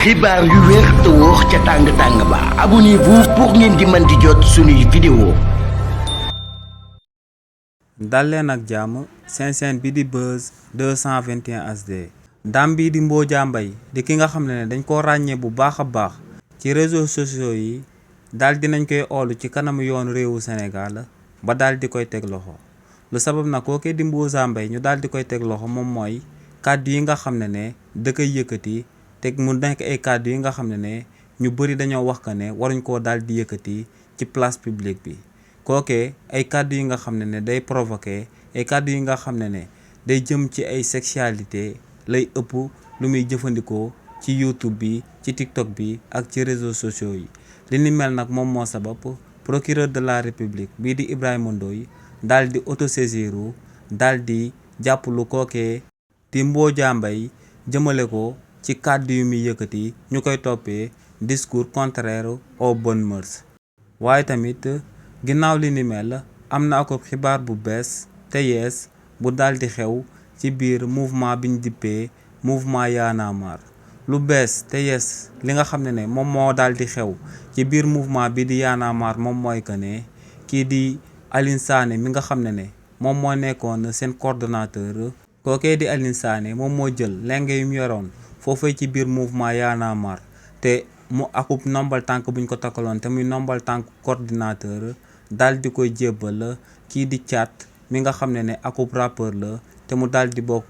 xibaar yu wér te wóor ca tàng-tàng ba abonnez-vous pour ngeen di mën di jot suñuy vidéo. dal leen ak jàmm seen chaîne bi di Buzz 221 HD. Dame bii di Mbodia Mbaye di ki nga xam ne dañ koo ràññee bu baax a baax ci réseaux sociaux yi daal dinañ koy oolu ci kanamu yoonu réewu Sénégal ba daal di koy teg loxo. lu sabab nag kookee di Mbodia Mbaye ñu daal di koy teg loxo moom mooy kàddu yi nga xam ne da koy yëkkati te mu nekk ay kàddu yi nga xam ne ñu bëri dañoo wax que ne waruñ koo daal di yëkkati ci place publique bi. kookee ay kàddu yi nga xam ne day provoqué ay kàddu yi nga xam ne day jëm ci ay sexualité lay ëpp lu muy jëfandikoo ci YouTube bi ci TikTok bi ak ci réseaux sociaux yi. li ni mel nag moom moo sabab procureur de la république bii di Ibrahima Ndoye daal di autosaisiru daal di jàpp lu kookee di Mbodia Mbaye jëmale ko ci kàddu yu muy yëkkati ñu koy toppee discours contraire aux bonnes mœurs. waaye tamit ginnaaw li ni mel am na ak xibaar bu bees te yees bu daal di xew ci biir mouvement bi ñu dippee mouvement Y'en a marre. lu bees te yees li nga xam ne moom moo daal di xew ci biir mouvement bi di Y'en a marre moom mooy que ne kii di Alioune Sané mi nga xam ne moom moo nekkoon seen coordonnateur. kookee di Alioune Sané moom moo jël lenge yu mu yoroon foofee ci biir mouvement Y'en a marre te mu akub nombal tànk buñ ko takkaloon te muy nombal tànk coordinateur daal di koy jébbal kii di Thiat mi nga xam ne akub rappeur la te mu daal di bokk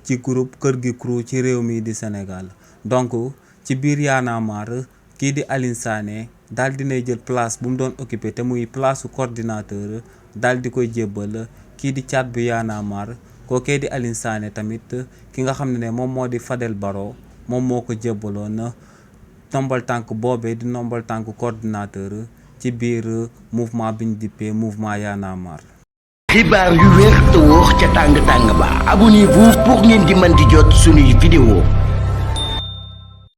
ci groupe Kër gi crew ci réew mi di Sénégal. donc ci biir Y'en a marre kii di Alioune Sané daal dinay jël place bu mu doon occupé te muy place su coordinateur daal di koy jébbal kii di Thiat bu Y'en a marre. kookee di Alioune Sané tamit ki nga xam ne moom moo di Fadel Barro moom moo ko jébbaloon nombal tànk boobee di nombal tànk coordinateur ci biir mouvement bi ñu dippee mouvement Y'en a marre. xibaar yu wér te wóor ca tàng-tàng ba abonnez-vous pour ngeen di mën di jot suñuy vidéo.